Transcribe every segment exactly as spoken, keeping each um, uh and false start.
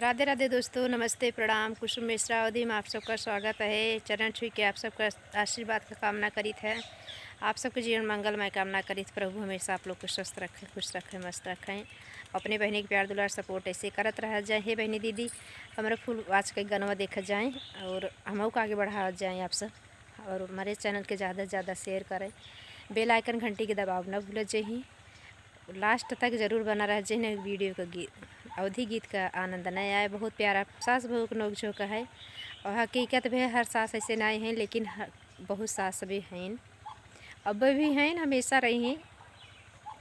राधे राधे दोस्तों, नमस्ते, प्रणाम। कुसुम मिश्रा अवधी में आप सबका स्वागत है। चरण छुई के आप सबका आशीर्वाद का कामना करित है। आप सबके जीवन मंगलमय कामना करित, प्रभु हमेशा आप लोग को स्वस्थ रखें, खुश रखें, मस्त रखें। अपने बहिनी के प्यार दुलार सपोर्ट ऐसे करत रह जाए। हे बहिनी दीदी, हमरे फूल वाच के गनवा देखत जाए और हमहू का आगे बढ़ावत जाए आप सब। और हमारे चैनल के ज़्यादा से ज़्यादा शेयर करें, बेल आइकन घंटी के दबाव न भूलत जही। लास्ट तक जरूर बना रह जही, वीडियो का गीत, अवधी गीत का आनंद नहीं आए। बहुत प्यारा सास बहू के नोक झोंक है। और हकीकत भी हर सास ऐसे नहीं हैं, लेकिन ह-, बहुत सास भी हैं, अब भी हैं, हमेशा रही हैं।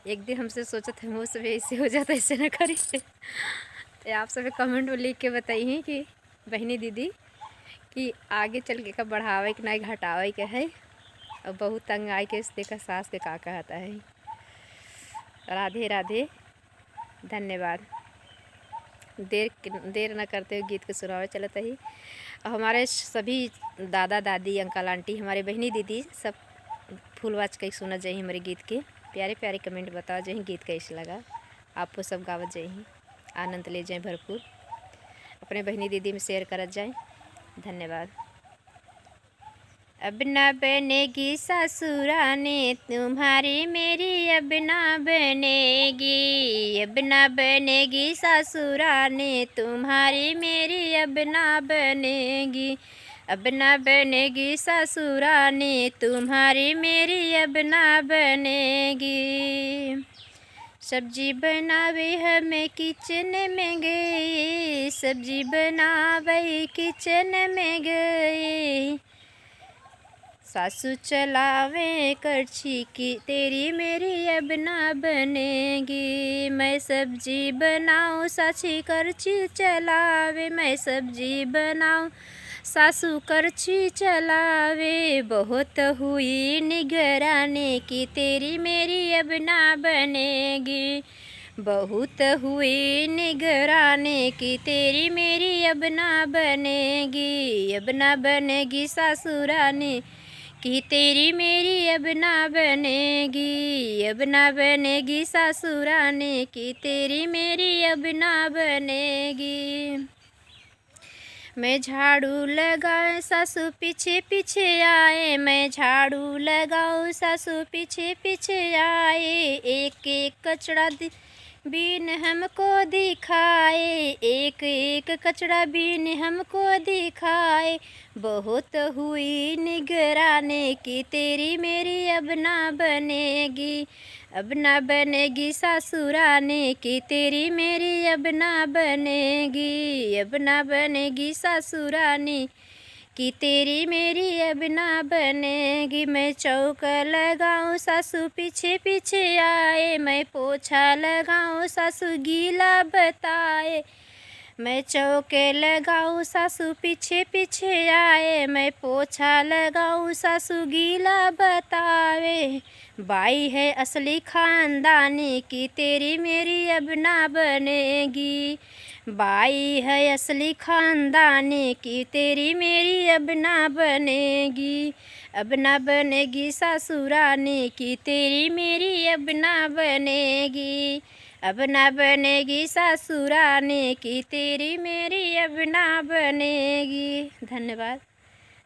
एक दिन हमसे सोचत है, वो सब ऐसे हो जाता, ऐसे ना करी। तो आप सब कमेंट में लिख के बताइए कि बहिनी दीदी कि आगे चल के का बढ़ावे के ना घटावे के है। और बहुत तंग आए के देखा सास के का कहता है। राधे राधे, धन्यवाद। देर के, देर न करते हुए गीत के सुनावे चलत ही। और हमारे सभी दादा दादी, अंकल आंटी, हमारे बहिनी दीदी सब फूल वाच के सुना जाए हमारे गीत के। प्यारे प्यारे कमेंट बताओ जाए गीत कैसे लगा, आपको सब गावत जाए, आनंद ले जाए भरपूर, अपने बहिनी दीदी में शेयर करत जाए। धन्यवाद। अब ना बनेगी सासुरानी तुम्हारी मेरी, अब ना बनेगी, अब ना बनेगी सासुरानी तुम्हारी मेरी, अब ना बनेगी, अब ना बनेगी सासुरानी तुम्हारी मेरी, अब ना बनेगी। सब्जी बनावे हम किचन में गई, सब्जी बनावे किचन में गई, सासू चलावे करछी कि तेरी मेरी अब ना बनेगी। मैं सब्जी बनाऊँ सासू करछी चलावे, मैं सब्जी बनाऊँ सासू करछी चलावे। बहुत हुई निगरानी कि तेरी मेरी अब ना बनेगी, बहुत हुई निगरानी कि तेरी मेरी अब ना बनेगी, अब ना बनेगी सासुरानी कि तेरी मेरी अब ना बनेगी, अब ना बनेगी सासुरानी कि तेरी मेरी अब ना बनेगी। मैं झाड़ू लगाए सासू पीछे पीछे आए, मैं झाड़ू लगाऊँ सासू पीछे पीछे आए। एक एक कचड़ा दि-, बीन हमको दिखाए, एक एक कचड़ा बीन हमको दिखाए। बहुत हुई निगरानी कि तेरी मेरी अब ना बनेगी, अब ना बनेगी सासुरानी कि तेरी मेरी अब ना बनेगी, अब ना बनेगी सासुरानी कि तेरी मेरी अब ना बनेगी। मैं चौका लगाऊँ सासू पीछे पीछे आए, मैं पोछा लगाऊँ सासू गीला बताए। मैं चौके लगाऊँ सासू पीछे पीछे आए, मैं पोछा लगाऊँ सासू गीला बतावे। बाई है असली खानदानी कि तेरी मेरी अब ना बनेगी, बाई है असली खानदानी कि तेरी मेरी अब ना बनेगी, अब ना बनेगी सासुरानी कि तेरी मेरी अब ना बनेगी, अब ना बनेगी सासुरानी कि तेरी मेरी अब ना बनेगी। धन्यवाद।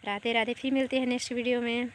राधे राधे। फिर मिलते हैं नेक्स्ट वीडियो में।